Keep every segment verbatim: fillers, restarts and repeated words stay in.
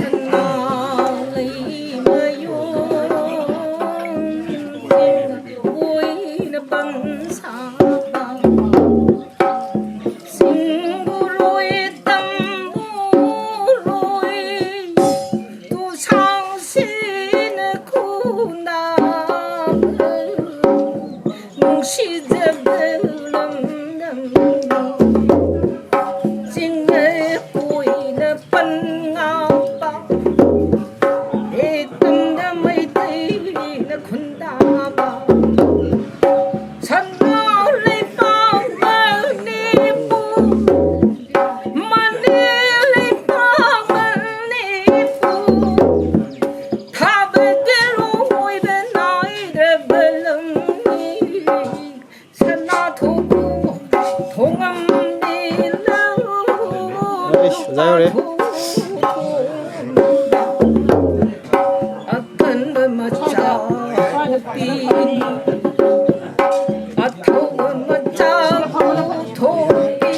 ꯁꯅꯥ ꯂꯩꯃꯌꯣꯟ ꯑꯣꯏꯅ ꯄꯟ ꯁꯥꯕ꯫ ꯆꯤꯡꯕꯨꯔꯣꯏ ꯇꯝꯕꯨꯔꯣꯏ ꯇꯨꯁꯥꯡꯁꯤꯅ ꯈꯨꯟꯗꯥ ꯅꯨꯡꯁꯤꯖꯕ ꯂꯝꯗꯝ ꯆꯤꯡꯅ ꯀꯣꯏꯅ ꯄꯟ ꯉꯥꯛꯄ ꯏꯇꯝꯗ ꯃꯩꯇꯩꯅ ꯈꯨꯟꯗꯥꯕ ꯁꯅꯥ ꯂꯩꯕꯥꯛ ꯃꯅꯤꯄꯨꯔ, ꯃꯅꯤ ꯂꯩꯕꯥꯛ ꯃꯅꯤꯄꯨꯔ, ꯊꯥꯕꯒꯤ ꯂꯣꯏꯕ ꯅꯥꯏꯗ꯭ꯔꯕ ꯂꯝꯅꯤ꯫ ꯁꯅꯥ ꯊꯣꯡꯉꯝꯕꯤ ꯂꯧ ꯑꯩꯁ, ꯑꯣꯖꯥ ꯌꯧꯔꯦ꯫ ꯑꯀꯟꯕ ꯃꯆꯥ ꯄꯣꯛꯄꯤ, ꯑꯊꯧꯕ ꯃꯆꯥ ꯊꯣꯛꯄꯤ,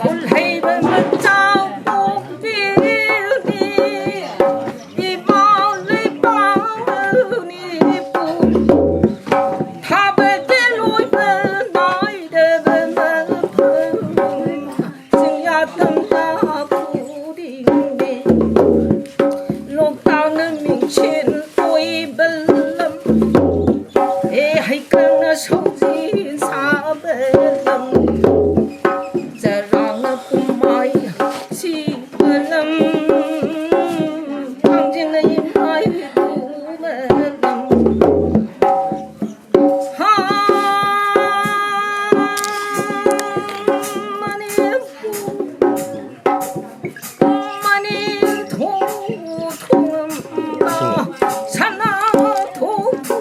ꯈꯨꯜꯍꯩꯕ ꯃꯆꯥ ꯄꯣꯛꯄꯤꯔꯗꯤ ꯏꯃꯥ ꯂꯩꯕꯥꯛ ꯃꯅꯤꯄꯨꯔ ꯊꯥꯕꯒꯤ ꯂꯣꯏꯕ ꯅꯥꯏꯗꯕ ꯃꯐꯝ ꯆꯤꯡꯌꯥ ꯇꯝꯌꯥ ꯈꯨꯗꯤꯡꯒꯤ ꯂꯣꯛꯇꯥꯛꯅ ꯃꯤꯡꯁꯦꯜ ꯑꯣꯏꯕ ꯂꯝ, ꯑꯦ ꯍꯩꯀꯪꯅ ꯁꯧꯖꯤꯟ ꯁꯥꯕ ꯂꯝ, ꯆꯔꯥꯡꯅ ꯀꯨꯝꯃꯥꯏ ꯁꯤꯕ ꯂꯝ, ꯊꯥꯡꯖꯤꯡꯅ ꯏꯃꯥꯏ ꯇꯨꯕ ꯂꯝ꯫ ꯍꯥ, ꯃꯅꯤꯄꯨꯔ, ꯃꯅꯤꯊꯣꯡ ꯊꯣꯡꯂꯝꯕ ꯁꯅꯥ ꯊꯣꯛꯄ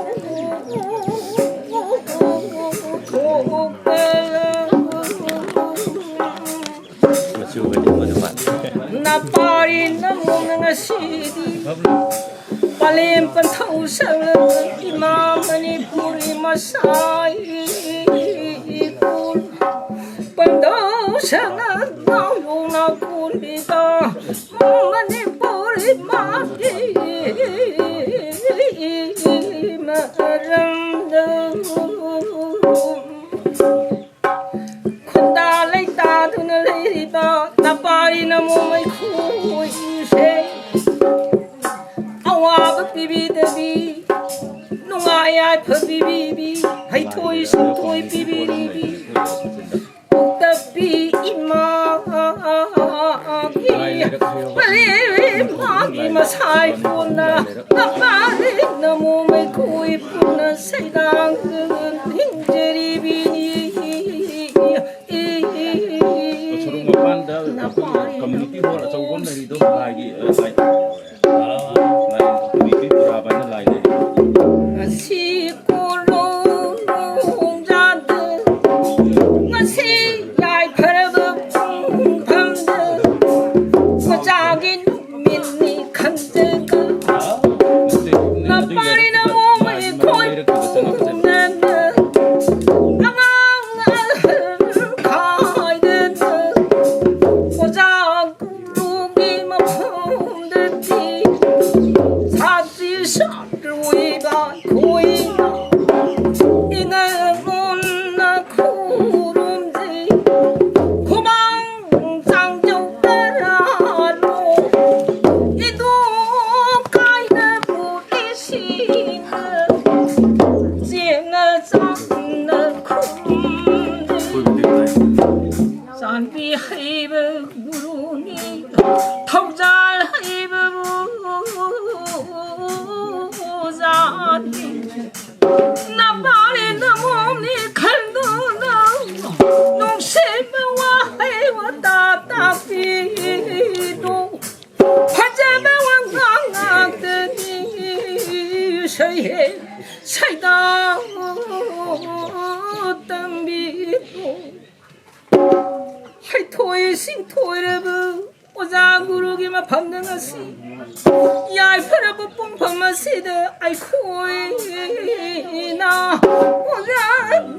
ꯃꯆꯨꯒꯗꯤ ꯃꯗꯨ ꯃꯥꯟꯗꯦ꯫ ꯅꯄꯥꯔꯤ ꯅꯪꯉꯣꯟꯗ ꯉꯁꯤꯗꯤ ꯄꯂꯦꯝ ꯄꯟꯊꯧ ꯁꯪꯂꯕ ꯏꯃꯥ ꯃꯅꯤꯄꯨꯔꯤ ꯃꯆꯥ ꯏꯄꯨ ꯄꯟꯊꯧ ꯁꯪꯂꯕ ꯅꯥꯎꯌꯣꯅ ꯀꯣꯟꯕꯤꯕ ꯃꯅꯤꯄꯨꯔꯤ ꯃꯥꯒꯤ ꯃꯔꯝꯗ ꯈꯨꯟꯗꯥ ꯂꯩꯇꯥꯗꯨꯅ ꯂꯩꯔꯤꯕ ꯅꯄꯥꯔꯤ ꯅꯃꯣ ꯃꯩꯈꯨꯁꯦ ꯑꯋꯥꯕ ꯄꯤꯕꯤꯗꯕꯤ, ꯅꯨꯡꯉꯥꯏ ꯌꯥꯏꯐ ꯄꯤꯕꯤꯕꯤ, ꯍꯩꯊꯣꯏ ꯁꯤꯡꯊꯣꯏ ꯄꯤꯕꯤꯔꯤꯕꯤ ꯄꯣꯛꯇꯕꯤ ꯏꯃꯥ ꯃꯥꯒꯤ ꯃꯁꯥꯏ ꯄꯨꯟꯅ ꯅꯄꯥꯔꯤ ꯅꯃꯣ ꯃꯩꯈꯨ ꯄꯨꯟꯅ ꯁꯩꯗꯥꯡ ꯍꯤꯡꯖꯔꯤꯕꯤꯅꯤ꯫ ꯁꯣꯔꯣꯛ ꯃꯄꯥꯟꯗ ꯀꯝꯃ꯭ꯌꯨꯅꯤꯇꯤ ꯍꯣꯜ ꯑꯆꯧꯕ ꯑꯃ ꯂꯩꯔꯤꯗꯣ ꯂꯥꯏꯒꯤ, ꯑ, ꯂꯥꯏ, ꯑ, ꯂꯥꯏ ꯀꯝꯃ꯭ꯌꯨꯅꯤꯇꯤ ꯄꯨꯔꯥꯕ ꯍꯥꯏꯅ ꯂꯥꯏ ꯂꯩ꯫ ꯉꯁꯤ ꯀꯣꯂꯣꯝ ꯅꯣꯡꯖꯥꯗ, ꯉꯁꯤ ꯌꯥꯏꯐꯔꯕ ꯄꯨꯡꯐꯝꯗ, ꯃꯆꯥꯒꯤ ꯅꯨꯃꯤꯠꯅꯤ ꯈꯟꯖꯒ, ꯅꯄꯥꯔꯤ ꯅꯃꯣ ꯃꯩꯈꯣꯏ ꯄꯨꯝꯅꯃꯛ, ꯑꯉꯥꯡ ꯑꯍꯜ ꯈꯥꯏꯗꯅ, ꯑꯣꯖꯥ ꯒꯨꯔꯨꯒꯤ ꯃꯐꯝꯗꯗꯤ ꯁꯥꯇ꯭ꯔꯤ ꯁꯥꯇ꯭ꯔ ꯑꯣꯏꯕ ꯑꯩꯈꯣꯏꯅ ꯏꯉꯥ ꯃꯣꯟꯅ ꯈꯨꯔꯨꯝꯖꯩ꯫ ꯈꯨꯃꯥꯡ ꯆꯥꯡꯖꯧ ꯇꯔꯥꯔꯣ ꯏꯗꯣ ꯀꯥꯏꯅꯕꯨ ꯏꯁꯤꯡꯅ ꯆꯦꯡꯅ ꯆꯥꯡꯅ ꯈꯨꯝꯖꯩ꯫ ꯆꯥꯟꯕꯤ ꯍꯩꯕ ꯒꯨꯔꯨꯅꯤ ꯊꯧꯖꯥꯜ ꯍꯩꯕꯕꯨ ꯑꯣꯖꯥꯅꯤ꯫ ꯅꯄꯥꯔꯤ ꯅꯃꯣꯝꯅꯤ ꯈꯟꯗꯨꯅ ꯅꯨꯡꯁꯤꯕ ꯋꯥꯍꯩ ꯋꯥꯇꯥ ꯇꯥꯛꯄꯤꯗꯨ ꯐꯖꯕ ꯋꯥꯉꯥꯡ ꯉꯥꯛꯇꯅꯤ꯫ ꯁꯩꯍꯦꯛ ꯁꯩꯗꯥꯡ ꯇꯝꯕꯤꯗꯨ ꯍꯩꯊꯣꯏ ꯁꯤꯡꯊꯣꯏꯔꯕ ꯑꯣꯖꯥ ꯒꯨꯔꯨꯒꯤ ꯃꯐꯝꯗ ꯉꯁꯤ ꯌꯥꯏꯐꯔꯕ ꯄꯨꯡꯐꯝ ꯑꯁꯤꯗ ꯑꯩꯈꯣꯏꯅ ꯑꯣꯖꯥ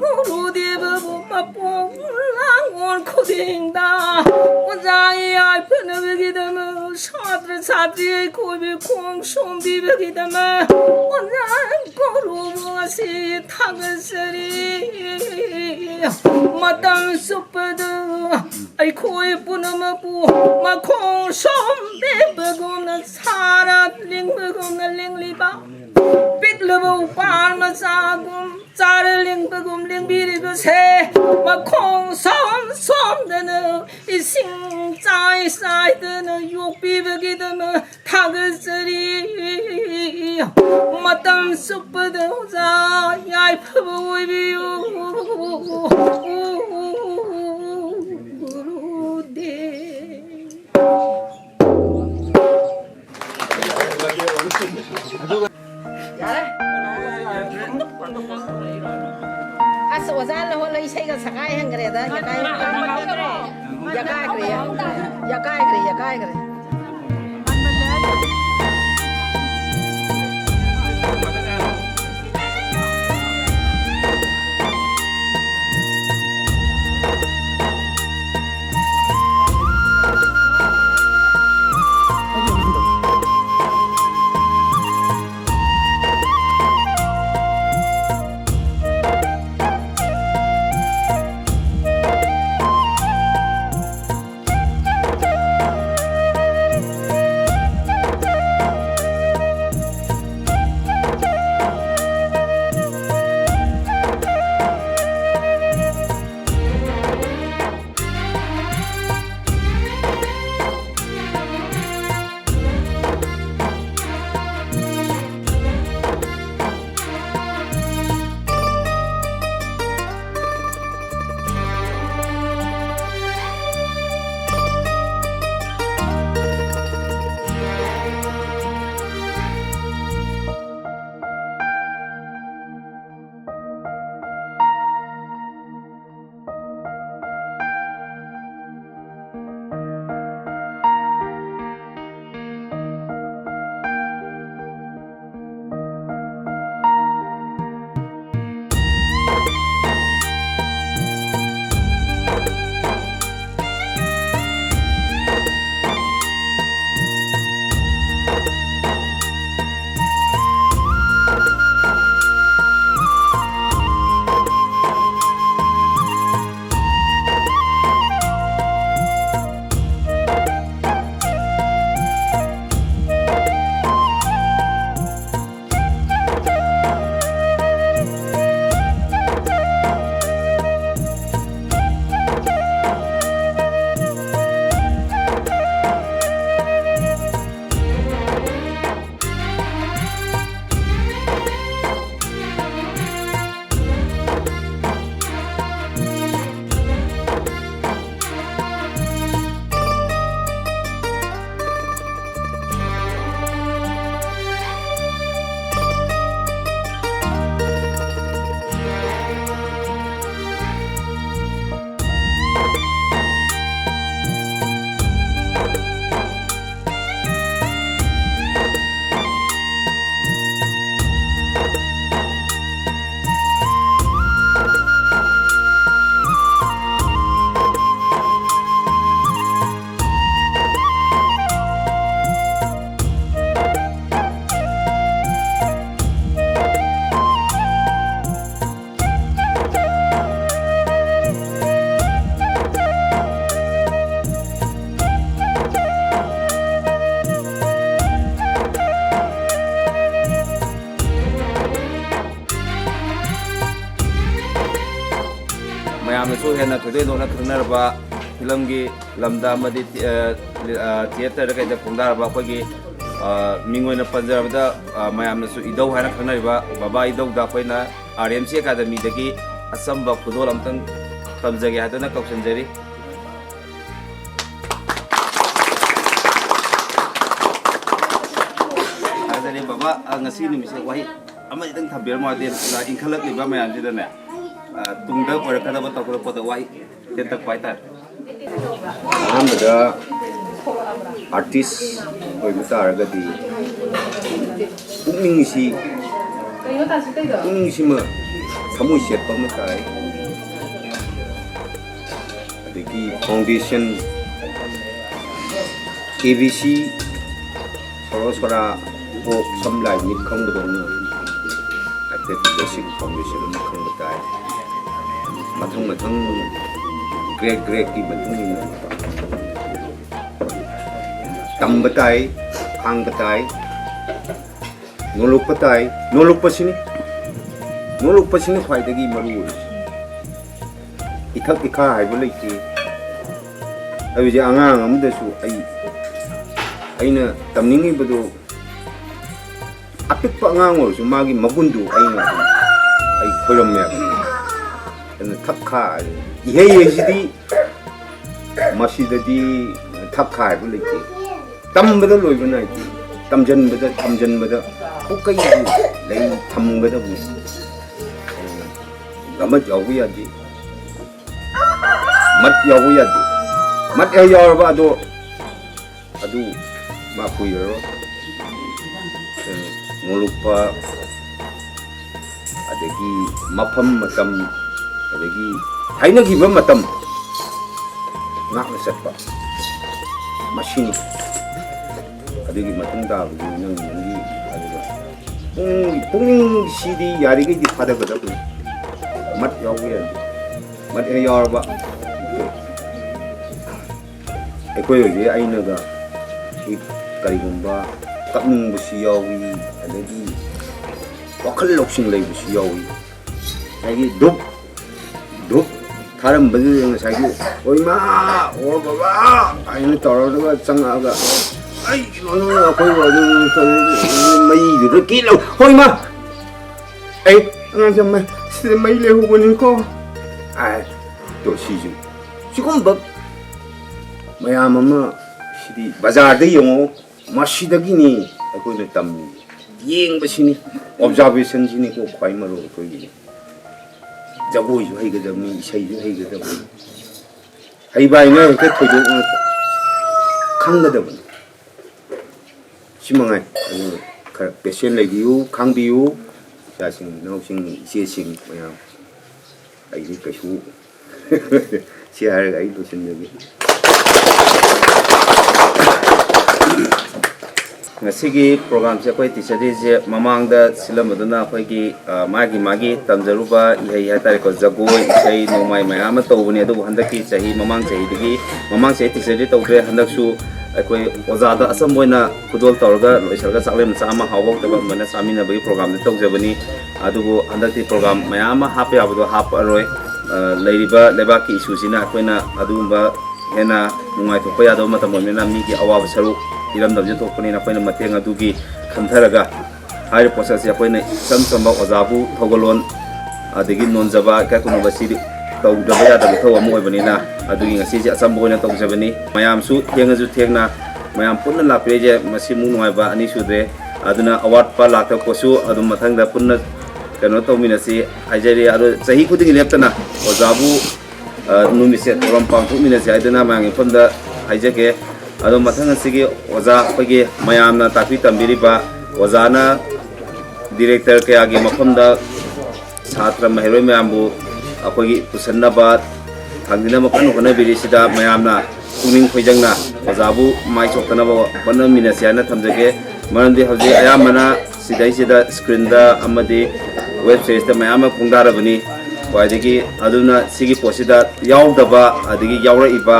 ꯒꯨꯔꯨꯗꯦꯕꯕꯨ ꯃꯄꯣꯛ ꯂꯥꯡꯑꯣꯟ ꯈꯨꯗꯤꯡꯗ ꯑꯣꯖꯥ ꯌꯥꯏꯐꯅꯕꯒꯤꯗꯃꯛ, ꯁꯥꯇ꯭ꯔ ꯁꯥꯇ꯭ꯔꯤ ꯑꯩꯈꯣꯏꯕꯨ ꯈꯣꯡ ꯁꯣꯝꯕꯤꯕꯒꯤꯗꯃꯛ ꯑꯣꯖꯥ ꯒꯨꯔꯨꯕꯨ ꯉꯁꯤ ꯊꯥꯒꯠꯆꯔꯤ꯫ ꯃꯇꯝ ꯆꯨꯞꯄꯗ ꯑꯩꯈꯣꯏ ꯄꯨꯝꯅꯃꯛꯄꯨ ꯃꯈꯣꯡ ꯁꯣꯝꯕꯤꯕꯒꯨꯝꯅ, ꯁꯥꯔ ꯂꯤꯡꯕꯒꯨꯝꯅ ꯂꯤꯡꯂꯤꯕ, ꯄꯤꯛꯂꯕ ꯎꯄꯥꯜ ꯃꯆꯥꯒꯨꯝ ꯆꯥꯔ ꯂꯤꯡꯕꯒꯨꯝ ꯂꯤꯡꯕꯤꯔꯤꯕꯁꯦ, ꯃꯈꯣꯡ ꯁꯣꯝ ꯁꯣꯝꯗꯅ ꯏꯁꯤꯡ ꯆꯥꯏ ꯆꯥꯏꯗꯅ ꯌꯣꯛꯄꯤꯕꯒꯤꯗꯃꯛ ꯊꯥꯒꯠꯆꯔꯤ꯫ ꯃꯇꯝ ꯆꯨꯞꯄꯗ ꯑꯣꯖꯥ ꯌꯥꯏꯐꯕ ꯑꯣꯏꯕꯤꯌꯨ꯫ ꯒꯨꯔꯨꯗꯦꯕ꯫ ꯑꯁ, ꯑꯣꯖꯥ ꯂꯧꯍꯣꯜꯂ ꯏꯁꯩꯒ ꯁꯛꯀꯥꯏ ꯍꯟꯈ꯭ꯔꯦꯗ꯫ ꯌꯥꯀꯥꯏ-, ꯌꯥꯀꯥꯏꯈ꯭ꯔꯦ, ꯌꯥꯀꯥꯏꯈ꯭ꯔꯦ, ꯌꯥꯀꯥꯏꯈ꯭ꯔꯦ꯫ ꯍꯦꯟꯅ ꯊꯣꯏꯗꯣꯛ ꯍꯦꯟꯗꯣꯛꯅ ꯈꯪꯅꯔꯕ, ꯐꯤꯂꯝꯒꯤ ꯂꯝꯗ ꯑꯃꯗꯤ ꯊꯤ-, ꯑ, ꯑ, ꯊꯤꯌꯦꯇꯔꯗ ꯀꯩꯗ ꯈꯣꯡꯗꯥꯔꯕ ꯑꯩꯈꯣꯏꯒꯤ, ꯑ, ꯃꯤꯡ ꯑꯣꯏꯅ ꯄꯟꯖꯔꯕꯗ, ꯑ, ꯃꯌꯥꯝꯅꯁꯨ ꯏꯙꯧ ꯍꯥꯏꯅ ꯈꯪꯅꯔꯤꯕ ꯕꯕꯥ ꯏꯙꯧꯗ ꯑꯩꯈꯣꯏꯅ ꯑꯥꯔ ꯑꯦꯝ ꯁꯤ ꯑꯦꯀꯥꯗꯃꯤꯗꯒꯤ ꯑꯆꯝꯕ ꯈꯨꯗꯣꯜ ꯑꯃꯇꯪ ꯇꯝꯖꯒꯦ ꯍꯥꯏꯗꯨꯅ ꯀꯧꯁꯤꯟꯖꯔꯤ꯫ ꯊꯥꯒꯠꯆꯔꯤ ꯕꯕꯥ, ꯑ, ꯉꯁꯤ ꯅꯨꯃꯤꯠꯁꯦ ꯋꯥꯍꯩ ꯑꯃꯅꯤꯗꯪ ꯊꯝꯕꯤꯔꯝꯃꯣ, ꯍꯥꯏꯗꯤ, ꯑ, ꯏꯟꯈꯠꯂꯛꯂꯤꯕ ꯃꯌꯥꯝꯁꯤꯗꯅꯦ, ꯑ, ꯇꯨꯡꯗ ꯑꯣꯏꯔꯛꯀꯗꯕ ꯇꯧꯒꯗꯕ ꯄꯣꯠꯇ ꯋꯥꯍꯩ ꯇꯦꯟꯇꯛꯄ ꯍꯥꯏꯇꯥꯔꯦ꯫ ꯑꯍꯥꯟꯕꯗ ꯑꯥꯔꯇꯤꯁ ꯑꯣꯏꯕ ꯇꯥꯔꯒꯗꯤ ꯄꯨꯛꯅꯤꯡꯁꯤ, ꯄꯨꯛꯅꯤꯡꯁꯤꯃ ꯊꯃꯣꯏ ꯁꯦꯠꯄ ꯑꯃ ꯇꯥꯏ꯫ ꯑꯗꯒꯤ ꯐꯥꯎꯟꯗꯦꯁꯟ, ꯑꯦ ꯕꯤ ꯁꯤ, ꯁꯣꯔꯣ ꯁꯣꯔꯥ, ꯀꯣꯛ ꯁꯝ ꯂꯥꯏ ꯃꯤꯠ ꯈꯪꯕꯗꯧꯅ ꯍꯥꯏꯐꯦꯠ ꯕꯦꯁꯤꯛ ꯐꯥꯎꯟꯗꯦꯁꯟ ꯑꯃ ꯈꯪꯕ ꯇꯥꯏ꯫ ꯃꯊꯪ ꯃꯊꯪ ꯒ꯭ꯔꯦꯛ ꯒ꯭ꯔꯦꯛꯀꯤ ꯃꯇꯨꯡ ꯏꯟꯅ ꯇꯝꯕ ꯇꯥꯏ, ꯈꯥꯡꯕ ꯇꯥꯏ, ꯅꯣꯂꯨꯛꯄ ꯇꯥꯏ꯫ ꯅꯣꯂꯨꯛꯄꯁꯤꯅꯤ, ꯅꯣꯂꯨꯛꯄꯁꯤꯅ ꯈ꯭ꯋꯥꯏꯗꯒꯤ ꯃꯔꯨ ꯑꯣꯏꯔꯤꯁꯤ꯫ ꯏꯊꯛ ꯏꯈꯥ ꯍꯥꯏꯕ ꯂꯩꯇꯦ꯫ ꯑꯩ ꯍꯧꯖꯤꯛ ꯑꯉꯥꯡ ꯑꯃꯗꯁꯨ ꯑꯩ, ꯑꯩꯅ ꯇꯝꯅꯤꯡꯉꯤꯕꯗꯨ ꯑꯄꯤꯛꯄ ꯑꯉꯥꯡ ꯑꯣꯏꯔꯁꯨ ꯃꯥꯒꯤ ꯃꯒꯨꯟꯗꯨ ꯑꯩꯅ ꯑꯗꯨꯝ, ꯑꯩ ꯈꯣꯏꯔꯝꯃꯦꯕ꯫ ꯑꯗꯨꯅ ꯊꯛ ꯈꯥ ꯍꯥꯏꯕ ꯏꯍꯩ ꯍꯩꯁꯤꯗꯤ ꯃꯁꯤꯗꯗꯤ ꯊꯛ ꯈꯥ ꯍꯥꯏꯕ ꯂꯩꯇꯦ꯫ ꯇꯝꯕꯗ ꯂꯣꯏꯕ ꯅꯥꯏꯗꯦ꯫ ꯇꯝꯖꯟꯕꯗ, ꯇꯝꯖꯟꯕꯗ ꯄꯨꯀꯩꯒꯤ ꯂꯩ ꯊꯝꯒꯗꯕꯅꯤ꯫ ꯒꯃꯠ ꯌꯥꯎꯕ ꯌꯥꯗꯦ꯫ ꯃꯠ ꯌꯥꯎꯕ ꯌꯥꯗꯦ꯫ ꯃꯠ ꯍꯦꯛ ꯌꯥꯎꯔꯕ ꯑꯗꯣ, ꯑꯗꯨ ꯃꯥ ꯀꯨꯏꯔꯔꯣꯏ꯫ ꯅꯣꯂꯨꯛꯄ, ꯑꯗꯒꯤ ꯃꯐꯝ ꯃꯇꯝ, ꯑꯗꯒꯤ ꯍꯥꯏꯅꯈꯤꯕ ꯃꯇꯝ ꯉꯥꯛꯅ ꯆꯠꯄ, ꯃꯁꯤꯅꯤ꯫ ꯑꯗꯨꯒꯤ ꯃꯇꯨꯡ ꯇꯥꯕꯗꯨ ꯅꯪ ꯅꯪꯒꯤ ꯑꯗꯨꯒ ꯄꯨꯛꯅꯤꯡ, ꯄꯨꯛꯅꯤꯡꯁꯤꯗꯤ ꯌꯥꯔꯤꯈꯩꯗꯤ ꯊꯥꯗꯒꯗꯕꯅꯤ꯫ ꯃꯠ ꯌꯥꯎꯕ ꯌꯥꯗꯦ꯫ ꯃꯠ ꯍꯦꯛ ꯌꯥꯎꯔꯕ, ꯑꯩꯈꯣꯏ ꯍꯧꯖꯤꯛ ꯑꯩꯅꯒ ꯀꯔꯤꯒꯨꯝꯕ ꯀꯞꯅꯤꯡꯕꯁꯨ ꯌꯥꯎꯏ, ꯑꯗꯒꯤ ꯋꯥꯈꯜ ꯂꯧꯁꯤꯡ ꯂꯩꯕꯁꯨ ꯌꯥꯎꯏ꯫ ꯉꯁꯥꯏꯒꯤ ꯙꯨꯞ, ꯙꯨꯞ ꯐꯥꯔꯝꯕꯗꯨꯗ ꯉꯁꯥꯏꯒꯤ, "ꯍꯣꯏ ꯃꯥ, ꯑꯣ ꯕꯕꯥ" ꯍꯥꯏꯅ ꯇꯧꯔꯒ ꯆꯪꯉꯛꯑꯒ, "ꯑꯩ ꯀꯩꯅꯣꯅ ꯑꯩꯈꯣꯏ ꯃꯩꯗꯨꯗ ꯀꯤꯠꯂꯧ, ꯍꯣꯏ ꯃꯥ, ꯑꯩ ꯑꯉꯥꯡꯁꯦ ꯃꯩ, ꯁꯤꯗ ꯃꯩ ꯂꯩꯍꯧꯕꯅꯤꯀꯣ" ꯍꯥꯏ꯫ ꯇꯣ ꯁꯤꯁꯨ ꯁꯤꯒꯨꯝꯕ ꯃꯌꯥꯝ ꯑꯃ, ꯁꯤꯗꯤ ꯕꯖꯥꯔꯗ ꯌꯦꯡꯉꯣ, ꯃꯁꯤꯗꯒꯤꯅꯤ ꯑꯩꯈꯣꯏꯅ ꯇꯝꯃꯤ꯫ ꯌꯦꯡꯕꯁꯤꯅꯤ, ꯑꯣꯕꯖꯥꯔꯕꯦꯁꯟꯁꯤꯅꯤꯀꯣ ꯈ꯭ꯋꯥꯏ ꯃꯔꯨ ꯑꯩꯈꯣꯏꯒꯤꯗꯤ꯫ ꯖꯒꯣꯏꯁꯨ ꯍꯩꯒꯗꯕꯅꯤ, ꯏꯁꯩꯁꯨ ꯍꯩꯒꯗꯕꯅꯤ꯫ ꯍꯩꯕ ꯍꯥꯏꯅ ꯍꯦꯛꯇ ꯊꯣꯏꯗꯣꯛꯅ ꯈꯪꯒꯗꯕꯅꯤ꯫ ꯁꯤ ꯃꯉꯥꯏ꯫ ꯑꯗꯨ ꯈꯔ ꯄꯦꯁꯦꯟ ꯂꯩꯕꯤꯌꯨ, ꯈꯥꯡꯕꯤꯌꯨ, ꯏꯆꯥꯁꯤꯡ, ꯏꯅꯥꯎꯁꯤꯡ, ꯏꯆꯦꯁꯤꯡ ꯃꯌꯥꯝ꯫ ꯑꯩꯗꯤ ꯀꯩꯁꯨ ꯁꯤ ꯍꯥꯏꯔꯒ ꯑꯩ ꯂꯣꯏꯁꯤꯟꯖꯒꯦ꯫ ꯉꯁꯤꯒꯤ ꯄ꯭ꯔꯣꯒ꯭ꯔꯥꯝꯁꯦ ꯑꯩꯈꯣꯏ ꯇꯤꯆꯔ ꯗꯦꯁꯦ ꯃꯃꯥꯡꯗ ꯁꯤꯜꯂꯝꯕꯗꯨꯅ ꯑꯩꯈꯣꯏꯒꯤ, ꯑ, ꯃꯥꯒꯤ ꯃꯥꯒꯤ ꯇꯝꯖꯔꯨꯕ ꯏꯍꯩ ꯍꯥꯏꯇꯥꯔꯦꯀꯣ, ꯖꯒꯣꯏ, ꯏꯁꯩ, ꯅꯣꯡꯃꯥꯏ ꯃꯌꯥꯝ ꯑꯃ ꯇꯧꯕꯅꯦ꯫ ꯑꯗꯨꯕꯨ ꯍꯟꯗꯛꯀꯤ ꯆꯍꯤ, ꯃꯃꯥꯡ ꯆꯍꯤꯗꯒꯤ, ꯃꯃꯥꯡ ꯆꯍꯤ ꯇꯤꯆꯔ ꯗꯦ ꯇꯧꯗ꯭ꯔꯦ, ꯍꯟꯗꯛꯁꯨ ꯑꯩꯈꯣꯏ ꯑꯣꯖꯥꯗ ꯑꯆꯝꯕ ꯑꯣꯏꯅ ꯈꯨꯗꯣꯜ ꯇꯧꯔꯒ ꯂꯣꯏꯁꯤꯜꯂꯒ ꯆꯥꯛꯂꯦꯟ ꯃꯆꯥ ꯑꯃ ꯍꯥꯎꯕ ꯍꯥꯎꯇꯕ ꯑꯗꯨꯃꯥꯏꯅ ꯆꯥꯃꯤꯟꯅꯕꯒꯤ ꯄ꯭ꯔꯣꯒ꯭ꯔꯥꯝꯗꯤ ꯇꯧꯖꯕꯅꯤ꯫ ꯑꯗꯨꯕꯨ ꯍꯟꯗꯛꯇꯤ ꯄ꯭ꯔꯣꯒ꯭ꯔꯥꯝ ꯃꯌꯥꯝ ꯑꯃ ꯍꯥꯞꯄ ꯌꯥꯕꯗꯣ ꯍꯥꯞꯄꯔꯣꯏ꯫ ꯑ, ꯂꯩꯔꯤꯕ ꯂꯩꯕꯥꯛꯀꯤ ꯏꯁꯨꯁꯤꯅ ꯑꯩꯈꯣꯏꯅ ꯑꯗꯨꯒꯨꯝꯕ ꯍꯦꯟꯅ ꯅꯨꯡꯉꯥꯏꯊꯣꯛꯄ ꯌꯥꯗꯕ ꯃꯇꯝ ꯑꯣꯏꯕꯅꯤꯅ ꯃꯤꯒꯤ ꯑꯋꯥꯕ ꯁꯔꯨꯛ ꯏꯔꯝꯗꯝꯁꯤꯗ ꯊꯣꯛꯄꯅꯤꯅ ꯑꯩꯈꯣꯏꯅ ꯃꯇꯦꯡ ꯑꯗꯨꯒꯤ ꯈꯟꯊꯔꯒ ꯍꯥꯏꯔꯤꯕ ꯄꯣꯠꯁꯛꯁꯦ ꯑꯩꯈꯣꯏꯅ ꯏꯆꯝ ꯆꯝꯕ ꯑꯣꯖꯥꯕꯨ ꯊꯧꯒꯜꯂꯣꯟ ꯑꯗꯒꯤ ꯅꯣꯟꯖꯕ ꯏꯀꯥꯏ ꯈꯨꯝꯅꯕ ꯁꯤꯗꯤ ꯇꯧꯗꯕ ꯌꯥꯗꯕ ꯏꯊꯧ ꯑꯃ ꯑꯣꯏꯕꯅꯤꯅ ꯑꯗꯨꯒꯤ ꯉꯁꯤꯁꯦ ꯑꯆꯝꯕ ꯑꯣꯏꯅ ꯇꯧꯖꯕꯅꯤ꯫ ꯃꯌꯥꯝꯁꯨ ꯊꯦꯡꯉꯁꯨ ꯊꯦꯡꯅ ꯃꯌꯥꯝ ꯄꯨꯟꯅ ꯂꯥꯛꯄꯤꯔꯤꯁꯦ ꯃꯁꯤꯃꯨꯛ ꯅꯨꯡꯉꯥꯏꯕ ꯑꯅꯤ ꯁꯨꯗ꯭ꯔꯦ꯫ ꯑꯗꯨꯅ ꯑꯋꯥꯠꯄ ꯂꯥꯛꯇꯕ ꯄꯣꯠꯁꯨ ꯑꯗꯨꯝ ꯃꯊꯪꯗ ꯄꯨꯟꯅ ꯀꯩꯅꯣ ꯇꯧꯃꯤꯟꯅꯁꯤ ꯍꯥꯏꯖꯔꯤ꯫ ꯑꯗꯣ ꯆꯍꯤ ꯈꯨꯗꯤꯡꯒꯤ ꯂꯦꯞꯇꯅ ꯑꯣꯖꯥꯕꯨ, ꯑ, ꯅꯨꯃꯤꯠꯁꯦ ꯊꯧꯔꯝ ꯄꯥꯡꯊꯣꯛꯃꯤꯟꯅꯁꯤ ꯍꯥꯏꯗꯨꯅ ꯃꯌꯥꯝꯒꯤ ꯃꯐꯝꯗ ꯍꯥꯏꯖꯒꯦ꯫ ꯑꯗꯣ ꯃꯊꯪ ꯑꯁꯤꯒꯤ ꯑꯣꯖꯥ ꯑꯩꯈꯣꯏꯒꯤ ꯃꯌꯥꯝꯅ ꯇꯥꯛꯄꯤ ꯇꯝꯕꯤꯔꯤꯕ ꯑꯣꯖꯥꯅ ꯗꯤꯔꯦꯛꯇꯔ ꯀꯌꯥꯒꯤ ꯃꯐꯝꯗ ꯁꯥꯇ꯭ꯔ ꯃꯍꯩꯔꯣꯏ ꯃꯌꯥꯝꯕꯨ ꯑꯩꯈꯣꯏꯒꯤ ꯄꯨꯁꯟꯅꯕ, ꯊꯥꯡꯖꯤꯟꯅꯕ ꯀꯟꯅ ꯍꯣꯠꯅꯕꯤꯔꯤꯁꯤꯗ ꯃꯌꯥꯝꯅ ꯄꯨꯛꯅꯤꯡ ꯈꯣꯏꯖꯪꯅ ꯑꯣꯖꯥꯕꯨ ꯃꯥꯏ ꯆꯣꯝꯇꯅꯕ ꯍꯣꯠꯅꯃꯤꯟꯅꯁꯤ ꯍꯥꯏꯅ ꯊꯝꯖꯒꯦ꯫ ꯃꯔꯝꯗꯤ ꯍꯧꯖꯤꯛ ꯑꯌꯥꯝꯕꯅ ꯁꯤꯗꯩꯁꯤꯗ ꯁ꯭ꯀ꯭ꯔꯤꯟꯗ ꯑꯃꯗꯤ ꯋꯦꯕ ꯁꯤꯔꯤꯁꯇ ꯃꯌꯥꯝ ꯑꯃ ꯐꯣꯡꯗꯥꯔꯕꯅꯤ꯫ ꯈ꯭ꯋꯥꯏꯗꯒꯤ ꯑꯗꯨꯅ ꯁꯤꯒꯤ ꯄꯣꯠꯁꯤꯗ ꯌꯥꯎꯗꯕ ꯑꯗꯒꯤ ꯌꯥꯎꯔꯛꯏꯕ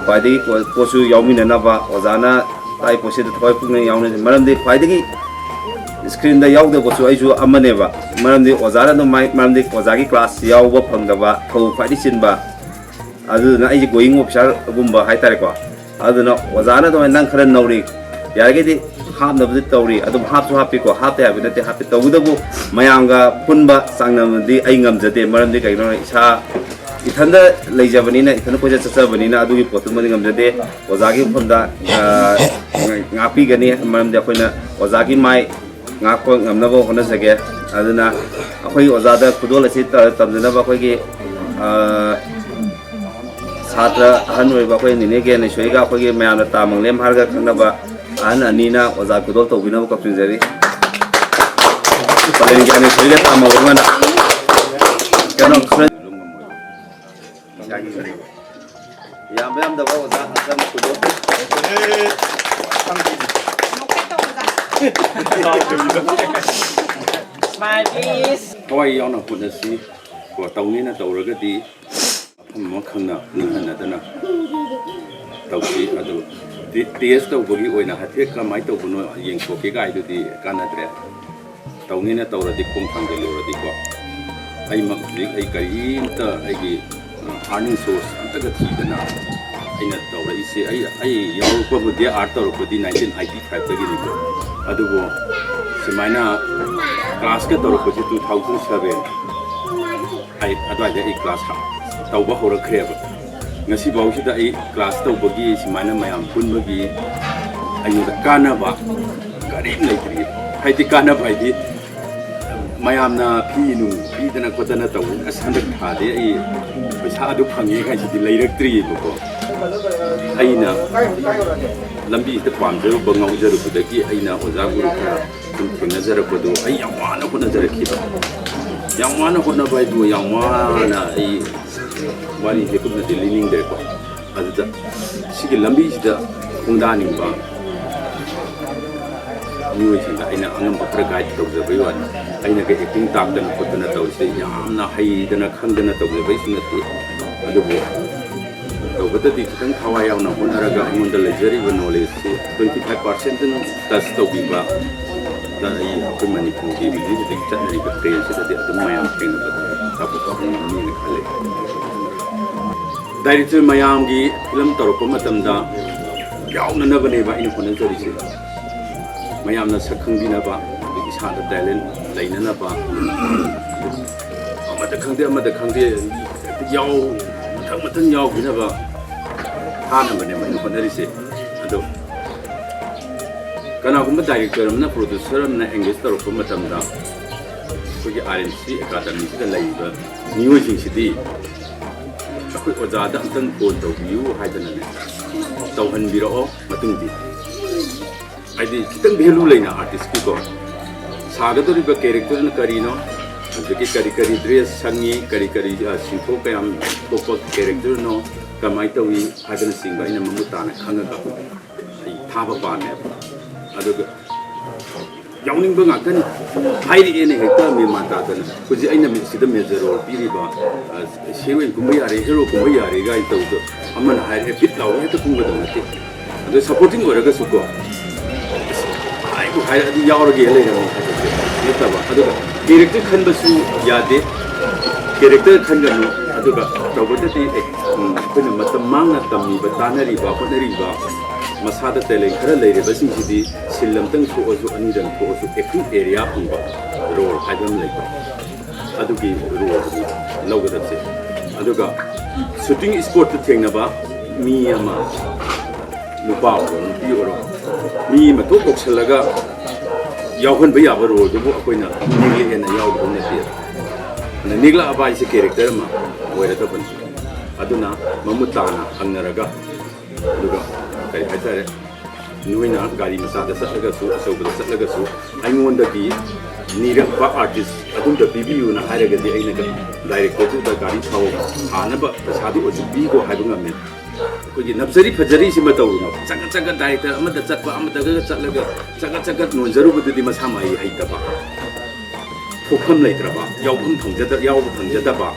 ꯈ꯭ꯋꯥꯏꯗꯒꯤ ꯄꯣ-, ꯄꯣꯠꯁꯨ ꯌꯥꯎꯃꯤꯟꯅꯅꯕ ꯑꯣꯖꯥꯅ ꯇꯥꯛꯏ ꯄꯣꯠꯁꯤꯗ ꯊꯋꯥꯏ ꯄꯨꯛꯅꯤꯡ ꯌꯥꯎꯅ, ꯃꯔꯝꯗꯤ ꯈ꯭ꯋꯥꯏꯗꯒꯤ ꯁ꯭ꯀ꯭ꯔꯤꯟꯗ ꯌꯥꯎꯗꯕꯁꯨ ꯑꯩꯁꯨ ꯑꯃꯅꯦꯕ꯫ ꯃꯔꯝꯗꯤ ꯑꯣꯖꯥꯅ ꯑꯗꯨꯝ ꯃꯥꯏ ꯃꯔꯝꯗꯤ ꯑꯣꯖꯥꯒꯤ ꯀ꯭ꯂꯥꯁ ꯌꯥꯎꯕ ꯐꯪꯗꯕ ꯊꯧ ꯈ꯭ꯋꯥꯏꯗꯒꯤ ꯆꯤꯟꯕ, ꯑꯗꯨꯗꯨꯅ ꯑꯩꯁꯦ ꯒꯣꯌꯤꯡ ꯑꯣꯐꯤꯁꯥꯔꯒꯨꯝꯕ ꯍꯥꯏꯇꯥꯔꯦꯀꯣ꯫ ꯑꯗꯨꯅ ꯑꯣꯖꯥꯅ ꯑꯗꯨꯃꯥꯏꯅ "ꯅꯪ ꯈꯔ ꯅꯧꯔꯤ, ꯌꯥꯔꯒꯗꯤ ꯍꯥꯞꯅꯕꯗꯤ ꯇꯧꯔꯤ", ꯑꯗꯨꯝ ꯍꯥꯞꯁꯨ ꯍꯥꯞꯄꯤꯀꯣ, ꯍꯥꯞꯇꯦ ꯍꯥꯏꯕ ꯅꯠꯇꯦ, ꯍꯥꯞꯄꯤ꯫ ꯇꯧꯕꯇꯕꯨ ꯃꯌꯥꯝꯒ ꯄꯨꯟꯕ ꯆꯥꯡꯗꯝꯅꯗꯤ ꯑꯩ ꯉꯝꯖꯗꯦ, ꯃꯔꯝꯗꯤ ꯀꯩꯒꯤꯅꯣ ꯏꯁꯥ ꯏꯊꯟꯗ ꯂꯩꯖꯕꯅꯤꯅ, ꯏꯊꯟꯗ ꯀꯣꯏꯆꯠ ꯆꯠꯆꯕꯅꯤꯅ ꯑꯗꯨꯒꯤ ꯄꯣꯠꯇꯨꯃꯗꯤ ꯉꯝꯖꯗꯦ꯫ ꯑꯣꯖꯥꯒꯤ ꯃꯐꯝꯗ ꯑ, ꯉꯥꯛꯄꯤꯒꯅꯤ, ꯃꯔꯝꯗꯤ ꯑꯩꯈꯣꯏꯅ ꯑꯣꯖꯥꯒꯤ ꯃꯥꯏ ꯉꯥꯛꯄ ꯉꯝꯅꯕ ꯍꯣꯠꯅꯖꯒꯦ꯫ ꯑꯗꯨꯅ ꯑꯩꯈꯣꯏꯒꯤ ꯑꯣꯖꯥꯗ ꯈꯨꯗꯣꯜ ꯑꯁꯤ ꯇ-, ꯇꯝꯖꯅꯕ ꯑꯩꯈꯣꯏꯒꯤ ꯑ, ꯁꯥꯇ꯭ꯔ ꯑꯍꯟ ꯑꯣꯏꯕ ꯑꯩꯈꯣꯏ ꯅꯤꯅꯦ ꯒ꯭ꯌꯥꯅꯦꯁꯣꯔꯤꯒ ꯑꯩꯈꯣꯏꯒꯤ ꯃꯌꯥꯝꯅ ꯇꯥ ꯃꯪꯂꯦꯝ ꯍꯥꯏꯔꯒ ꯈꯪꯅꯕ ꯑꯍꯟ ꯑꯅꯤꯅ ꯑꯣꯖꯥ ꯈꯨꯗꯣꯜ ꯇꯧꯕꯤꯅꯕ ꯀꯞꯆꯤꯟꯖꯔꯤ꯫ ꯄꯂꯦꯟ ꯒ꯭ꯌꯥꯅꯦꯁꯣꯔꯤꯒ ꯇꯥ ꯃꯪꯂꯦꯝꯒꯅ ꯀꯩꯅꯣ ꯈꯔ ꯌꯥꯝꯕ ꯌꯥꯝꯗꯕ ꯑꯣꯖꯥ ꯑꯝꯇꯪ ꯈꯨꯗꯣꯜ꯫ ꯊꯋꯥꯏ ꯌꯥꯎꯅ ꯍꯣꯠꯅꯁꯤ꯫ ꯀꯣ, ꯇꯧꯅꯤꯅ ꯇꯧꯔꯒꯗꯤ ꯃꯐꯝ ꯑꯃ ꯈꯪꯅ ꯅꯤꯡꯍꯟꯅꯗꯅ ꯇꯧꯁꯤ꯫ ꯑꯗꯨ ꯇꯦ-, ꯇꯦꯁ ꯇꯧꯕꯒꯤ ꯑꯣꯏꯅ ꯍꯥꯏꯐꯦꯠ ꯀꯃꯥꯏꯅ ꯇꯧꯕꯅꯣ ꯌꯦꯡꯊꯣꯛꯀꯦ ꯀꯥꯏꯗꯨꯗꯤ ꯀꯥꯟꯅꯗ꯭ꯔꯦ꯫ ꯇꯧꯅꯤꯅ ꯇꯧꯔꯗꯤ ꯈꯣꯡ ꯊꯥꯡꯖꯤꯜꯂꯨꯔꯗꯤꯀꯣ꯫ ꯑꯩꯃꯛ ꯍꯧꯖꯤꯛ ꯑꯩ ꯀꯔꯤꯝꯇ ꯑꯩꯒꯤ, ꯑ, earning source ꯑꯝꯇꯒ ꯊꯤꯗꯅ ꯑꯩꯅ ꯇꯧꯔꯛꯏꯁꯦ꯫ ꯑꯩ, ꯑꯩ ꯌꯥꯎꯔꯛꯄꯕꯨꯗꯤ, ꯑꯥꯔꯠ ꯇꯧꯔꯛꯄꯗꯤ nineteen eighty five ꯇꯒꯤꯅꯤꯀꯣ꯫ ꯑꯗꯨꯕꯨ ꯁꯨꯃꯥꯏꯅ ꯀ꯭ꯂꯥꯁꯀ ꯇꯧꯔꯛꯄꯁꯦ two thousand seven ꯑꯩ ꯑꯗꯨꯋꯥꯏꯗ ꯑꯩ ꯀ꯭ꯂꯥꯁ ꯇꯧꯕ ꯍꯧꯔꯛꯈ꯭ꯔꯦꯕ꯫ ꯉꯁꯤꯐꯥꯎꯁꯤꯗ ꯑꯩ ꯀ꯭ꯂꯥꯁ ꯇꯧꯕꯒꯤ, ꯁꯨꯃꯥꯏꯅ ꯃꯌꯥꯝ ꯄꯨꯟꯕꯒꯤ ꯑꯩꯉꯣꯟꯗ ꯀꯥꯟꯅꯕ ꯀꯔꯤꯝ ꯂꯩꯇ꯭ꯔꯤ꯫ ꯍꯥꯏꯗꯤ ꯀꯥꯟꯅꯕ ꯍꯥꯏꯗꯤ ꯃꯌꯥꯝꯅ ꯐꯤ ꯅꯨꯡ ꯄꯤꯗꯅ ꯈꯣꯠꯇꯅ ꯇꯧꯕ, "ꯑꯁ, ꯍꯟꯗꯛ ꯊꯥꯗꯤ ꯑꯩ ꯄꯩꯁꯥ ꯑꯗꯨ ꯐꯪꯉꯦ" ꯀꯥꯏꯁꯤꯗꯤ ꯂꯩꯔꯛꯇ꯭ꯔꯤꯑꯕꯀꯣ꯫ ꯑꯩꯅ ꯂꯝꯕꯤꯁꯤꯗ ꯄꯥꯝꯖꯔꯨꯕ, ꯉꯥꯎꯖꯔꯨꯕꯗꯒꯤ ꯑꯩꯅ ꯑꯣꯖꯥ ꯒꯨꯔꯨ ꯈꯔ ꯁꯨꯝ ꯊꯦꯡꯅꯖꯔꯛꯄꯗꯨ ꯑꯩ ꯌꯥꯝ ꯋꯥꯅ ꯍꯣꯠꯅꯖꯔꯛꯈꯤꯕ꯫ ꯌꯥꯝ ꯋꯥꯅ ꯍꯣꯠꯅꯕ ꯍꯥꯏꯕꯨ ꯌꯥꯝ ꯋꯥꯅ ꯑꯩ ꯋꯥꯔꯤꯁꯦ ꯀꯨꯞꯅꯗꯤ ꯂꯤꯅꯤꯡꯗ꯭ꯔꯦꯀꯣ꯫ ꯑꯗꯨꯗ ꯁꯤꯒꯤ ꯂꯝꯕꯤꯁꯤꯗ ꯈꯣꯡꯗꯥꯅꯤꯡꯕ ꯃꯤꯑꯣꯏꯁꯤꯡꯗ ꯑꯩꯅ ꯑꯉꯝꯕ ꯈꯔ ꯒꯥꯏꯗ ꯇꯧꯖꯕꯩ ꯋꯥꯅꯤ꯫ ꯑꯩꯅꯒ ꯑꯦꯛꯇꯤꯡ ꯇꯥꯛꯇꯅ ꯈꯣꯠꯇꯅ ꯇꯧꯔꯤꯁꯦ ꯌꯥꯝꯅ ꯍꯩꯗꯅ ꯈꯪꯗꯅ ꯇꯧꯖꯕꯩꯁꯨ ꯅꯠꯇꯦ꯫ ꯑꯗꯨꯕꯨ ꯇꯧꯕꯇꯗꯤ ꯈꯤꯇꯪ ꯊꯋꯥꯏ ꯌꯥꯎꯅ ꯍꯣꯠꯅꯔꯒ ꯑꯩꯉꯣꯟꯗ ꯂꯩꯖꯔꯤꯕ ꯅꯣꯂꯦꯖꯁꯤ twenty five percent ꯇꯪ ꯇꯁ ꯇꯧꯕꯤꯕ, ꯑꯩ ꯑꯩꯈꯣꯏ ꯃꯅꯤꯄꯨꯔꯒꯤ ꯍꯧꯖꯤꯛ ꯍꯧꯖꯤꯛ ꯆꯠꯅꯔꯤꯕ ꯇ꯭ꯔꯦꯟꯁꯤꯗꯗꯤ ꯑꯗꯨꯝ ꯃꯌꯥꯝ ꯊꯦꯡꯅꯕꯗ ꯆꯥꯎꯈꯠꯄ ꯉꯝꯅꯤꯅ ꯈꯜꯂꯤ꯫ ꯗꯥꯏꯔꯦꯛꯇꯔ ꯃꯌꯥꯝꯒꯤ ꯐꯤꯂꯝ ꯇꯧꯔꯛꯄ ꯃꯇꯝꯗ ꯌꯥꯎꯅꯅꯕꯅꯦꯕ ꯑꯩꯅ ꯍꯣꯠꯅꯖꯔꯤꯁꯦ꯫ ꯃꯌꯥꯝꯅ ꯁꯛ ꯈꯪꯕꯤꯅꯕ, ꯑꯗꯒꯤ ꯏꯁꯥꯗ ꯇꯦꯂꯦꯟ ꯂꯩꯅꯅꯕ, ꯑꯃꯗ ꯈꯪꯗꯦ ꯑꯃꯗ ꯈꯪꯗꯦ ꯌꯥꯎ ꯃꯊꯪ ꯃꯊꯪ ꯌꯥꯎꯕꯤꯅꯕ ꯍꯥꯟꯅꯕꯅꯦꯕ ꯑꯩꯅ ꯍꯣꯠꯅꯔꯤꯁꯦ꯫ ꯑꯗꯣ ꯀꯅꯥꯒꯨꯝꯕ ꯗꯥꯏꯔꯦꯛꯇꯔ ꯑꯃꯅ, ꯄ꯭ꯔꯣꯗ꯭ꯌꯨꯁꯔ ꯑꯃꯅ ꯑꯦꯡꯒꯦꯖ ꯇꯧꯔꯛꯄ ꯃꯇꯝꯗ ꯑꯩꯈꯣꯏꯒꯤ ꯑꯥꯔ ꯑꯦꯟ ꯁꯤ ꯑꯦꯀꯥꯗꯃꯤꯁꯤꯗ ꯂꯩꯔꯤꯕ ꯃꯤꯑꯣꯏꯁꯤꯡꯁꯤꯗꯤ ꯑꯩꯈꯣꯏ ꯑꯣꯖꯥꯗ ꯑꯝꯇꯪ ꯐꯣꯟ ꯇꯧꯕꯤꯌꯨ ꯍꯥꯏꯗꯅꯅꯦ ꯇꯧꯍꯟꯕꯤꯔꯛꯑꯣ꯫ ꯃꯇꯨꯡꯗꯤ ꯍꯥꯏꯗꯤ ꯈꯤꯇꯪ ꯚꯦꯂꯨ ꯂꯩꯅ ꯑꯥꯔꯇꯤꯁꯀꯤꯀꯣ ꯁꯥꯒꯗꯧꯔꯤꯕ ꯀꯦꯔꯦꯛꯇꯔꯅ ꯀꯔꯤꯅꯣ, ꯑꯗꯒꯤ ꯀꯔꯤ ꯀꯔꯤ ꯗ꯭ꯔꯦꯁ ꯁꯪꯉꯤ, ꯀꯔꯤ ꯀꯔꯤ ꯁꯤꯟꯊꯣꯛ ꯀꯌꯥꯝ ꯊꯣꯛꯄ ꯀꯦꯔꯦꯛꯇꯔꯅꯣ, ꯀꯃꯥꯏꯅ ꯇꯧꯏ ꯍꯥꯏꯕꯅꯆꯤꯡꯕ ꯑꯩꯅ ꯃꯃꯨꯠ ꯇꯥꯅ ꯈꯪꯉꯒ ꯑꯩ ꯊꯥꯕ ꯄꯥꯝꯃꯦꯕ꯫ ꯑꯗꯨꯒ ꯌꯥꯎꯅꯤꯡꯕ ꯉꯥꯛꯇꯅꯤ꯫ ꯍꯥꯏꯔꯛꯑꯦꯅ ꯍꯦꯛꯇ ꯃꯦꯟꯃꯥꯟ ꯇꯥꯗꯅ ꯍꯧꯖꯤꯛ ꯑꯩꯅ ꯃꯤꯠꯁꯤꯗ ꯃꯦꯖꯔ ꯔꯣꯜ ꯄꯤꯔꯤꯕ ꯍꯤꯔꯣꯏꯟ ꯀꯨꯝꯕ ꯌꯥꯔꯦ, ꯍꯦꯔꯣ ꯀꯨꯝꯕ ꯌꯥꯔꯦ ꯀꯥꯏꯅ ꯇꯧꯕꯗꯣ ꯑꯃꯅ ꯍꯥꯏꯔꯦ ꯕꯤꯠ ꯂꯥꯎꯔ ꯍꯦꯛꯇ ꯀꯨꯝꯒꯗꯕ ꯅꯠꯇꯦ꯫ ꯑꯗꯣ ꯁꯄꯣꯔꯇꯤꯡ ꯑꯣꯏꯔꯒꯁꯨꯀꯣ, ꯍꯥꯏꯕꯨ ꯍꯥꯏꯔꯛꯑꯗꯤ ꯌꯥꯎꯔꯒꯦ ꯂꯩꯔꯝꯃꯤ ꯍꯥꯏꯕꯁꯦ ꯅꯠꯇꯕ꯫ ꯑꯗꯨꯒ ꯀꯦꯔꯦꯛꯇꯔ ꯈꯟꯕꯁꯨ ꯌꯥꯗꯦ꯫ ꯀꯦꯔꯦꯛꯇꯔ ꯈꯟꯒꯅꯨ꯫ ꯑꯗꯨꯒ ꯇꯧꯕꯇꯗꯤ ꯑꯩꯈꯣꯏꯅ ꯃꯇꯝ ꯃꯥꯡꯅ ꯇꯝꯃꯤꯕ, ꯇꯥꯟꯅꯔꯤꯕ, ꯍꯣꯠꯅꯔꯤꯕ ꯃꯁꯥꯗ ꯇꯦꯂꯦꯟ ꯈꯔ ꯂꯩꯔꯤꯕꯁꯤꯡꯁꯤꯗꯤ ꯁꯤꯟ ꯑꯃꯇꯪ ꯊꯣꯛꯑꯁꯨ, ꯑꯅꯤꯗꯪ ꯊꯣꯛꯑꯁꯨ ꯑꯦꯛꯇꯤꯡ ꯑꯦꯔꯤꯌꯥ ꯐꯪꯕ ꯔꯣꯜ ꯍꯥꯏꯕ ꯑꯃ ꯂꯩꯀꯣ꯫ ꯑꯗꯨꯒꯤ ꯔꯣꯜꯗꯨꯅꯤ ꯂꯧꯒꯗꯕꯁꯦ꯫ ꯑꯗꯨꯒ ꯁꯨꯇꯤꯡ ꯏꯁꯄꯣꯠꯇ ꯊꯦꯡꯅꯕ ꯃꯤ ꯑꯃ, ꯅꯨꯄꯥ ꯑꯣꯏꯔꯣ ꯅꯨꯄꯤ ꯑꯣꯏꯔꯣ, ꯃꯤ ꯑꯃ ꯊꯣꯛ ꯀꯧꯁꯜꯂꯒ ꯌꯥꯎꯍꯟꯕ ꯌꯥꯕ ꯔꯣꯜꯗꯨꯕꯨ ꯑꯩꯈꯣꯏꯅ ꯅꯦꯛꯂꯛꯑꯦꯅ ꯌꯥꯎꯗꯧ ꯅꯠꯇꯦ꯫ ꯑꯗ ꯅꯦꯛꯂꯛꯑꯕ ꯍꯥꯏꯁꯦ ꯀꯦꯔꯦꯛꯇꯔ ꯑꯃ ꯑꯣꯏꯔꯗꯕꯅꯤ꯫ ꯑꯗꯨꯅ ꯃꯃꯨꯠ ꯇꯥꯅ ꯍꯪꯅꯔꯒ, ꯑꯗꯨꯒ ꯀꯔꯤ ꯍꯥꯏꯇꯥꯔꯦ, ꯅꯣꯏꯅ ꯒꯥꯔꯤ ꯃꯆꯥꯗ ꯆꯠꯂꯒꯁꯨ, ꯑꯆꯧꯕꯗ ꯆꯠꯂꯒꯁꯨ, ꯑꯩꯉꯣꯟꯗꯒꯤ ꯅꯤꯔꯛꯄ ꯑꯥꯔꯇꯤꯁ ꯑꯗꯨꯝꯗ ꯄꯤꯕꯤꯌꯨꯅ ꯍꯥꯏꯔꯒꯗꯤ ꯑꯩꯅ ꯗꯥꯏꯔꯦꯛꯇꯔꯗꯨꯗ ꯒꯥꯔꯤ ꯊꯥꯎ ꯍꯥꯟꯅꯕ ꯄꯩꯁꯥꯗꯨ ꯑꯣꯏꯁꯨ ꯄꯤꯈꯣ ꯍꯥꯏꯕ ꯉꯝꯃꯦ꯫ ꯑꯩꯈꯣꯏꯒꯤ ꯅꯞꯆꯔꯤ ꯐꯖꯔꯤꯁꯤꯃ ꯇꯧꯔꯨꯅꯨ꯫ ꯆꯒꯠ ꯆꯒꯠ ꯗꯥꯏꯔꯦꯛꯇꯔ ꯑꯃꯗ ꯆꯠꯄ, ꯑꯃꯗꯒ ꯆꯠꯂꯒ ꯆꯒꯠ ꯆꯒꯠ ꯅꯣꯟꯖꯔꯨꯕꯗꯨꯗꯤ ꯃꯁꯥ ꯃꯍꯩ ꯍꯩꯇꯕ, ꯊꯣꯛꯐꯝ ꯂꯩꯇ꯭ꯔꯕ, ꯌꯥꯎꯐꯝ ꯐꯪꯖꯗ-, ꯌꯥꯎꯕ ꯐꯪꯖꯗꯕ,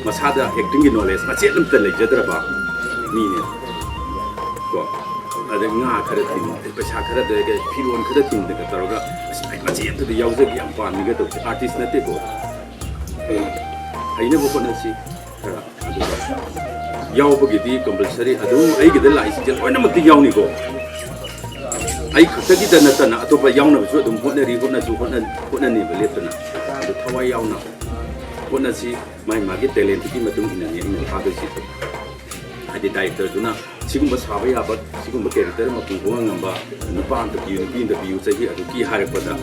ꯃꯁꯥꯗ ꯑꯦꯛꯇꯤꯡꯒꯤ ꯅꯣꯂꯦꯖ ꯃꯆꯦꯠ ꯑꯃꯠꯇ ꯂꯩꯖꯗ꯭ꯔꯕ ꯃꯤꯅꯦ ꯀꯣ꯫ ꯑꯗꯩ ꯉꯥ ꯈꯔ ꯊꯤꯟ, ꯄꯩꯁꯥ ꯈꯔ, ꯑꯗꯩ ꯐꯤꯔꯣꯜ ꯈꯔ ꯊꯤꯟꯗꯅ ꯇꯧꯔꯒ, "ꯑꯁ, ꯑꯩ ꯃꯆꯦ ꯑꯝꯇꯗꯤ ꯌꯥꯎꯖꯒꯦ, ꯌꯥꯝ ꯄꯥꯝꯃꯤꯒ" ꯇꯧꯁꯦ꯫ ꯑꯥꯔꯇꯤꯁ ꯅꯠꯇꯦꯀꯣ, ꯍꯩꯅꯕ ꯍꯣꯠꯅꯁꯤ ꯈꯔ꯫ ꯑꯗꯨꯒ ꯌꯥꯎꯕꯒꯤꯗꯤ ꯀꯝꯄꯜꯁꯔꯤ ꯑꯗꯨꯝ ꯑꯩꯒꯤꯗ ꯂꯥꯛꯏꯁꯤꯡꯁꯦ ꯂꯣꯏꯅꯃꯛꯇꯤ ꯌꯥꯎꯅꯤꯀꯣ꯫ ꯑꯩ ꯈꯛꯇꯒꯤꯗ ꯅꯠꯇꯅ ꯑꯇꯣꯞꯄ ꯌꯥꯎꯅꯕꯁꯨ ꯑꯗꯨꯝ ꯍꯣꯠꯅꯔꯤ, ꯍꯣꯠꯅꯁꯨ ꯍꯣꯠꯅ-, ꯍꯣꯠꯅꯅꯦꯕ ꯂꯦꯞꯇꯅ꯫ ꯑꯗꯨ ꯊꯋꯥꯏ ꯌꯥꯎꯅ ꯍꯣꯠꯅꯁꯤ꯫ ꯃꯥꯒꯤ ꯃꯥꯒꯤ ꯇꯦꯂꯦꯟꯠꯀꯤ ꯃꯇꯨꯡ ꯏꯟꯅꯅꯦ ꯑꯩꯅ ꯊꯥꯗꯣꯏꯁꯦ꯫ ꯍꯥꯏꯗꯤ ꯗꯥꯏꯔꯦꯛꯇꯔꯗꯨꯅ ꯁꯤꯒꯨꯝꯕ ꯁꯥꯕ ꯌꯥꯕ, ꯁꯤꯒꯨꯝꯕ ꯀꯦꯔꯦꯛꯇꯔ ꯑꯃ ꯄꯨꯕ ꯉꯝꯕ ꯅꯨꯄꯥ ꯑꯝꯗ ꯄꯤꯌꯨ, ꯅꯨꯄꯤ ꯑꯝꯗ ꯄꯤꯌꯨ, ꯆꯍꯤ ꯑꯗꯨꯛꯀꯤ ꯍꯥꯏꯔꯛꯄꯗ,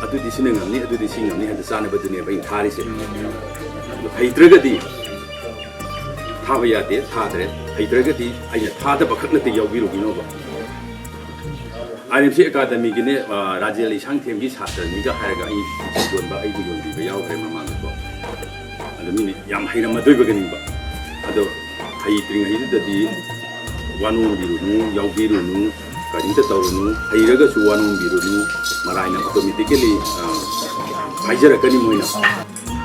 ꯑꯗꯨꯗꯤ ꯁꯤꯅ ꯉꯝꯅꯤ, ꯑꯗꯨꯗꯤ ꯁꯤ ꯉꯝꯅꯤ ꯍꯥꯏꯅ ꯆꯥꯅꯕꯗꯨꯅꯦꯕ ꯑꯩꯅ ꯊꯥꯔꯤꯁꯦ꯫ ꯑꯗꯨ ꯍꯩꯇ꯭ꯔꯒꯗꯤ ꯊꯥꯕ ꯌꯥꯗꯦ, ꯊꯥꯗ꯭ꯔꯦ꯫ ꯍꯩꯇ꯭ꯔꯒꯗꯤ ꯑꯩꯅ ꯊꯥꯗꯕ ꯈꯛ ꯅꯠꯇꯦ, ꯌꯥꯎꯕꯤꯔꯨꯒꯤꯅꯣꯕ꯫ ꯑꯥꯏ ꯑꯦꯝ ꯁꯤ ꯑꯦꯀꯥꯗꯃꯤꯒꯤꯅꯦ, ꯑ, ꯔꯥꯖꯦꯜ ꯏꯁꯥꯡꯊꯦꯝꯒꯤ ꯁꯥꯇ꯭ꯔꯅꯤꯒ ꯍꯥꯏꯔꯒ ꯑꯩ ꯌꯣꯟꯕ, ꯑꯩꯕꯨ ꯌꯣꯟꯕꯤꯕ ꯌꯥꯎꯈ꯭ꯔꯦ ꯃꯃꯥꯡꯗꯀꯣ꯫ ꯑꯗꯣ ꯃꯤꯅ ꯌꯥꯝ ꯍꯩꯔꯝꯃꯗꯣꯏꯕꯒꯅꯤꯕ꯫ ꯑꯗꯣ ꯍꯩꯇ꯭ꯔꯤꯉꯩꯗꯨꯗꯗꯤ ꯋꯥ ꯅꯣꯝꯕꯤꯔꯨꯅꯨ, ꯌꯥꯎꯕꯤꯔꯨꯅꯨ, ꯀꯔꯤꯝꯇ ꯇꯧꯔꯨꯅꯨ, ꯍꯩꯔꯒꯁꯨ ꯋꯥ ꯅꯣꯝꯕꯤꯔꯨꯅꯨ, ꯃꯔꯥꯏꯅ automatically, ꯑ, ꯍꯥꯏꯖꯔꯛꯀꯅꯤ ꯃꯣꯏꯅ꯫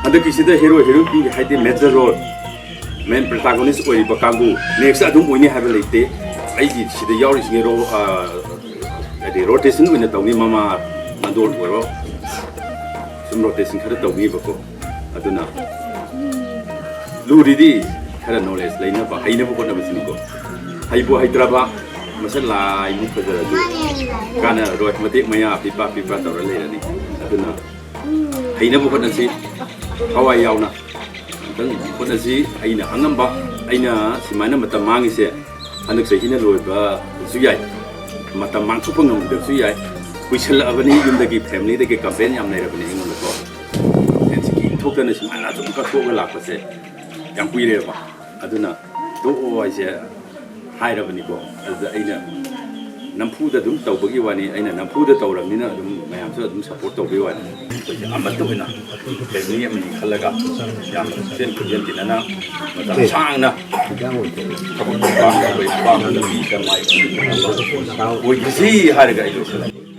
ꯍꯟꯗꯛꯀꯤꯁꯤꯗ ꯍꯦꯔꯣ ꯍꯦꯔꯣꯏꯟꯒꯤ ꯍꯥꯏꯗꯤ major role, main protagonist ꯑꯣꯏꯔꯤꯕ ꯀꯥꯡꯕꯨ next ꯑꯗꯨꯝ ꯑꯣꯏꯅꯤ ꯍꯥꯏꯕ ꯂꯩꯇꯦ꯫ ꯑꯩꯒꯤ ꯁꯤꯗ ꯌꯥꯎꯔꯤꯁꯤꯡ ꯍꯦꯔꯣ, ꯑ, ꯍꯥꯏꯗꯤ rotation ꯑꯣꯏꯅ ꯇꯧꯅꯤ, ꯃꯃꯥ ꯅꯥꯟꯗꯣꯜ ꯑꯣꯏꯔꯣ, ꯁꯨꯝ rotation ꯈꯔ ꯇꯧꯅꯤꯕꯀꯣ꯫ ꯑꯗꯨꯅ ꯂꯨꯔꯤꯗꯤ ꯈꯔ knowledge ꯂꯩꯅꯕ, ꯍꯩꯅꯕ ꯍꯣꯠꯅꯕꯁꯤꯅꯤꯀꯣ꯫ ꯍꯩꯕꯨ ꯍꯩꯇ꯭ꯔꯕ ꯃꯁꯛ ꯂꯥꯏꯃꯨꯛ ꯐꯖꯔꯁꯨ ꯀꯥꯟꯅꯔꯔꯣꯏ, ꯃꯇꯦꯛ ꯃꯌꯥ ꯄꯤꯄꯥ ꯄꯤꯄꯥ ꯇꯧꯔ ꯂꯩꯔꯅꯤ꯫ ꯑꯗꯨꯅ ꯍꯩꯅꯕ ꯍꯣꯠꯅꯁꯤ, ꯊꯋꯥꯏ ꯌꯥꯎꯅ ꯑꯝꯇꯪ ꯍꯣꯠꯅꯁꯤ꯫ ꯑꯩꯅ ꯑꯉꯝꯕ, ꯑꯩꯅ ꯁꯨꯃꯥꯏꯅ ꯃꯇꯝ ꯃꯥꯡꯉꯤꯁꯦ ꯍꯟꯗꯛ ꯆꯍꯤꯅ ꯂꯣꯏꯕꯁꯨ ꯌꯥꯏ, ꯃꯇꯝ ꯃꯥꯡꯊꯣꯛꯄ ꯉꯝꯗꯕꯁꯨ ꯌꯥꯏ꯫ ꯀꯨꯏꯁꯜꯂꯛꯑꯕꯅꯤ, ꯌꯨꯝꯗꯒꯤ, familyꯗꯒꯤ complain ꯌꯥꯝ ꯂꯩꯔꯕꯅꯤ ꯑꯩꯉꯣꯟꯗꯀꯣ꯫ Tension ꯊꯣꯛꯇꯅ ꯁꯨꯃꯥꯏꯅ ꯑꯗꯨꯝ ꯀꯠꯊꯣꯛꯑꯒ ꯂꯥꯛꯄꯁꯦ ꯌꯥꯝ ꯀꯨꯏꯔꯦꯕ꯫ ꯑꯗꯨꯅ ꯇꯣꯛꯑꯣ ꯍꯥꯏꯁꯦ ꯍꯥꯏꯔꯕꯅꯤꯀꯣ꯫ ꯑꯗꯨꯗ ꯑꯩꯅ ꯅꯝꯐꯨꯗ ꯑꯗꯨꯝ ꯇꯧꯕꯒꯤ ꯋꯥꯅꯤ, ꯑꯩꯅ ꯅꯝꯐꯨꯗ ꯇꯧꯔꯕꯅꯤꯅ ꯑꯗꯨꯝ ꯃꯌꯥꯝꯁꯨ ꯑꯗꯨꯝ support ꯇꯧꯕꯒꯤ ꯋꯥꯅꯤ꯫ ꯑꯩꯈꯣꯏꯁꯦ ꯑꯃꯠꯇ ꯑꯣꯏꯅ family ꯑꯃꯅꯤ ꯈꯜꯂꯒ ꯌꯥꯝ ꯄꯨꯛꯆꯦꯜ ꯄꯨꯛꯆꯦꯜ ꯇꯤꯟꯅꯅ ꯃꯇꯝ ꯁꯥꯡꯅ ꯊꯕꯛ ꯄꯥꯡꯕ ꯑꯩꯈꯣꯏ ꯑꯄꯥꯝꯕ ꯂꯝꯕꯤꯗ ꯃꯥꯏ ꯑꯣꯏꯈꯤꯁꯤ ꯍꯥꯏꯔꯒ ꯑꯩ ꯂꯣꯏꯁꯤꯜꯂꯒꯦ꯫